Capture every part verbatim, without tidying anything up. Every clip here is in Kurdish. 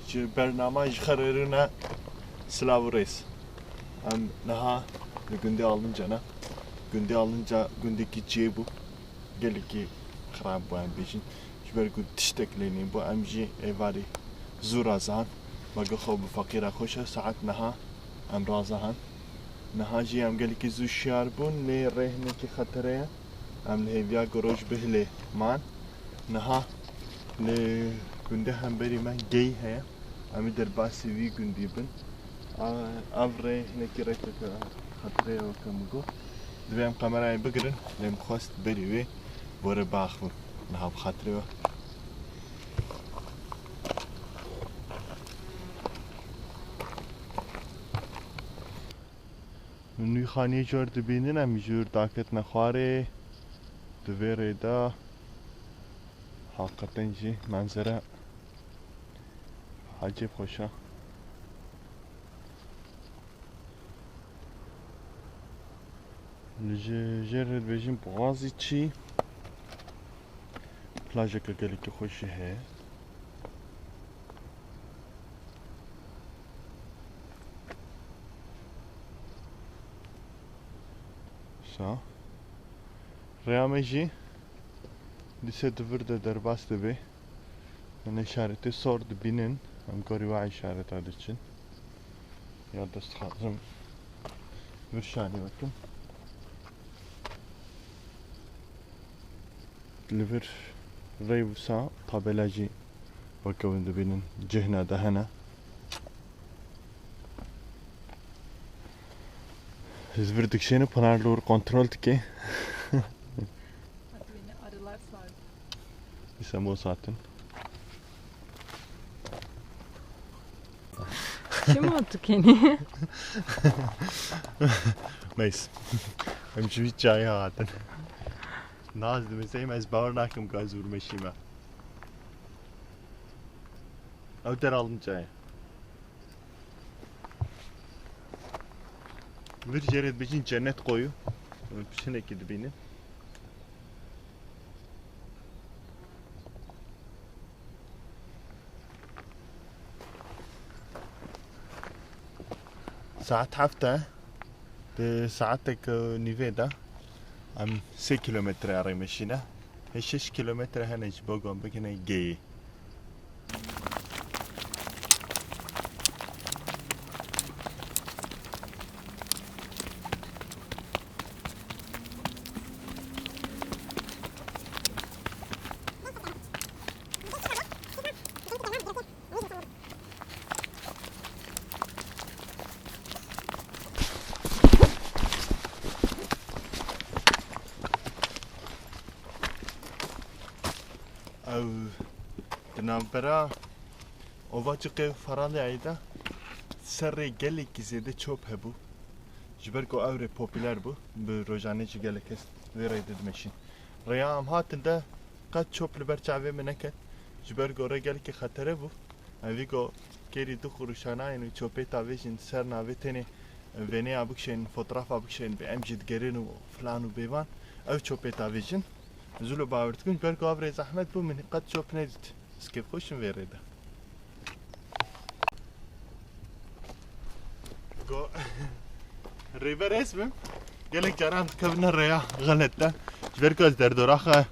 Ji bernama ji xerêrine silav û rêz. Em niha li gundê Alınca ne. Gundê Alınca gundekî çiyê bû. Gelekî xirab bû em bêjin. Ji ber ku tiştek lê nîbû, em jî êvarî zû razihan. Me got xwe bi feqîra xweş e, saet niha em razihan. Niha jî em gelekî zû şiyar bûn, lê rê hinekî xetere ye. Em li hêviya ku roj bihilê man. Niha li gundê hemberî me geyî heye. Em ê derbasî vî gundî bin. A, ev rê hinekî rêkeke xetirê ye, weke min got. Divê em kamerayê bigirin, lê min xwest berî wê bore biaxivim. Niha bi xatirê we. Min wî xaniyê jor dibînin, em jor daketine xwarê. Di vê rê de heqeten jî menzere hecêb xweş e. Li ji jêr re dibêjin boğazî çî. Plajeke gelekî xweş jî heye. Sa. Rêya me jî dîse di vir de derbas dibe. Em îşaretê sor dibînin. Em karî we îşareta diçin. Ya dest dixwazim vir şanî wekim. Li vir rê wisa tabela jî weke hûn dibînin cihna de hene. Ji vir dikişêne, Pınar li wir kontrol dike. Hadi beni arılar sardı. Îsa mos hatin. Çima tu kenî? Neyse. Em ji wî çayê hatin. Naz dimizeyim, ez bawer nakim ku ez wir meşîme. Ew der Alınca ye. Vir jê re dibêjin Cennet Koyu. Em pişinekî dibînin. Saet heft e. Di saetek û nîvê de em sê kîlometre rê meşîne. Hê şeş kîlometre hene ji bo ku em bigihine Geyê. Ew di navbera Ovaçiqê û Faralyayê de ser rê gelekî zêde çop hebû. Ji ber ku ew rê popûler bû, bi rojanê jî gelek kes vê rê didimeşîn. Rêya em hatin de qet çop li ber çavê min neket. Ji ber ku rê gelekî xetere bû. Em vî ku kêrî du quruşanayên û çopê tavêjin ser navê tenê vêneya bikişên, fotoğrafa bikişên, bi em jî digerin û filan û bêvan, ew çopê tavêjin. Zû li bawer dikim, ji ber ku ev rê zehmet bû, min qet çop nedît. Ez kêfxweş im vê rê de. Go. Rêber ez bim. Gelek caran dikevine rêya xelet de. Ji ber ku ez derdora xwe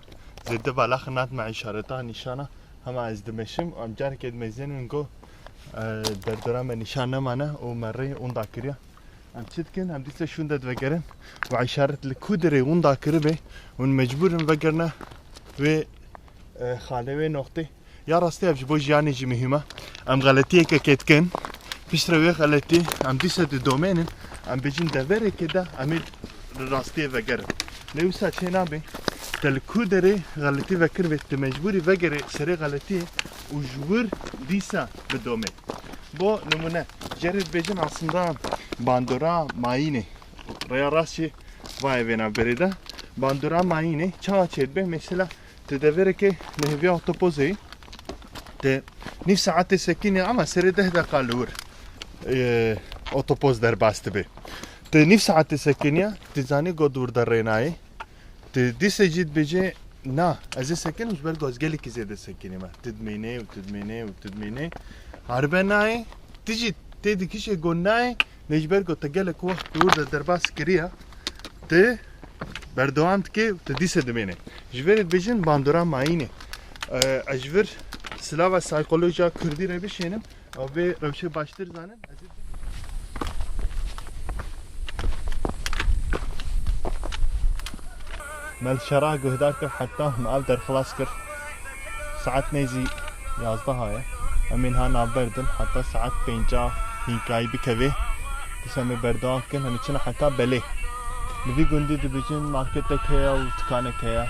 zêde balax nadime îşareta nîşana. Hema ez dimeşim, em carekê dimezênin go, e, derdora me nîşan nemane û me rê winda kiriye. Em çi dikin? Em dîsa şûnde divegerin. Û îşaret li ku derê winda kiribe, hûn mecbûr in vegerine wê, e, xalê wê noqtê. Ya rastî ev ji bo jiyanê jî muhîm e. Em xeletiyeke kê dikin. Piştre wê xeletî em dîsa didomênin. Em bêjin devereke de em ê li rastiyê vegerin. Lê wisa çê nabe. Te li ku derê xeletî vekiribê, tu mecbûrî vegerê serê xeletiyê û ji wir dîsa bidomê. Bo nimûne, jê re dibêjin aslında bandora mayînê. Rêya rast jî vayê vê navberê de. Bandora mayînê çawa çêdibe? Mesela, tu deverekê li hêviya otopozê yî, tu nîv saetê sekinî ama serê deh deqa li wir, e, otopoz derbas dibe. Tu nîv saetê sekiniya, tu zanî go di wir de rê nayê. Tu dîse jî dibêje, na, ez ê sekinim ji ber ku ez gelekî zêde sekinîme. Tu dimînê û tu dimînê û tu dimînê. Aribe nayê, tu jî tê dikişê ku nayê, lê ji ber ku te gelek wext li wir de derbas kiriye, tu berdewam dikê û tu dîse dimêne. Ji vê re dibêjin bandora mayînê. Ee, ez ji vir silava saykolojiya kurdî re bişênim, ew vê rewşê baştir zanin. Me li şera guhdar kir heta me ev derxilas kir. Saet nêzî yazdeha ye. Em ê niha navber din heta saet pênca hînkayî bikevê. Dîsa em ê berdewam bikin, em ê çin heta belê. Li vî gundî dibêjin marketek heye û dikanek heye.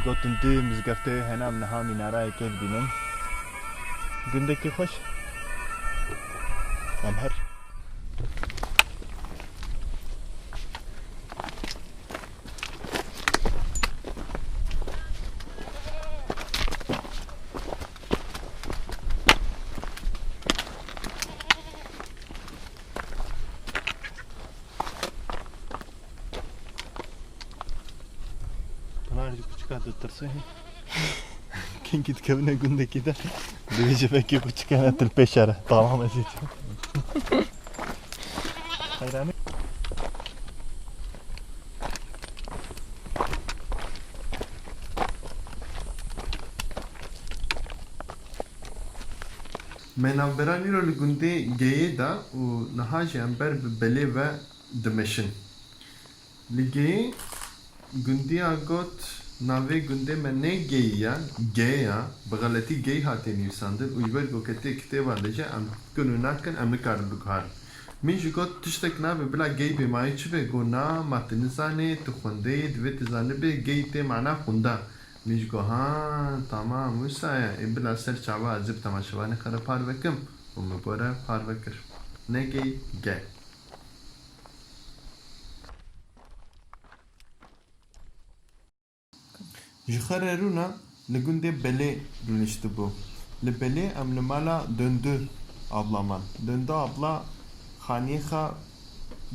Gotin du mizgeftê hene, em niha mînareyekê dibînin. Gundekî xweş. Em her Pinar ji kuçika ditirsê. Kengî dikevine gundekî de. Divê ji vekî kuçika ne til pêşere. Tamam ez ê çim. Heyranî. Me navberan îro li gundê Geyê de û niha jî em ber bi belê ve dimeşin. Li Geyê gundiya got, navê gundê me ne Geyî ya, Gey ya, bi xeletî Gey hatiye nivîsandin û ji ber ku ketê kitêban de jî em dikin û nakin, em nikarin biguharin. Min jî got, tiştek nabe bila Gey bê, ma yê çi be? Got, na, ma tu nizanê, tu xwendeyê, divê tu zanibê, Gey tê mana xwenda. Min jî got, ha, tamam, wisa ye. Ê bila ser çava ez ê bi temaşevanê xwe re parve kim û min bo re parve kir. Ne Gey, Gey. Ji xwe re rûna li gundê Belê rûniştibû. Li Belê em li mala Döndü abla man. Döndü abla xaniyê xwe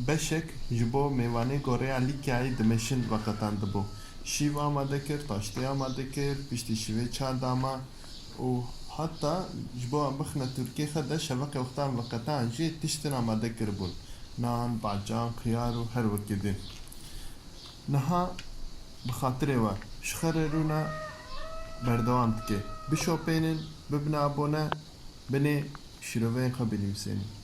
beşek ji bo mêvanê gorêya Lîkyayê dimeşin veqetandibû. Şîv amade kir, taştê amade kir, piştî şîvê çar dama û heta ji bo em bixine tûrkê xwe de şeveqê wextan veqetan jî tiştin amade kiribûn. Nan, bacan, xiyar û her wekî din. Niha bi xatirê we ji xwe re rûne berdewam dike. Bişopênin, bibine abone, binê şîroveyên xwe binivîsênin.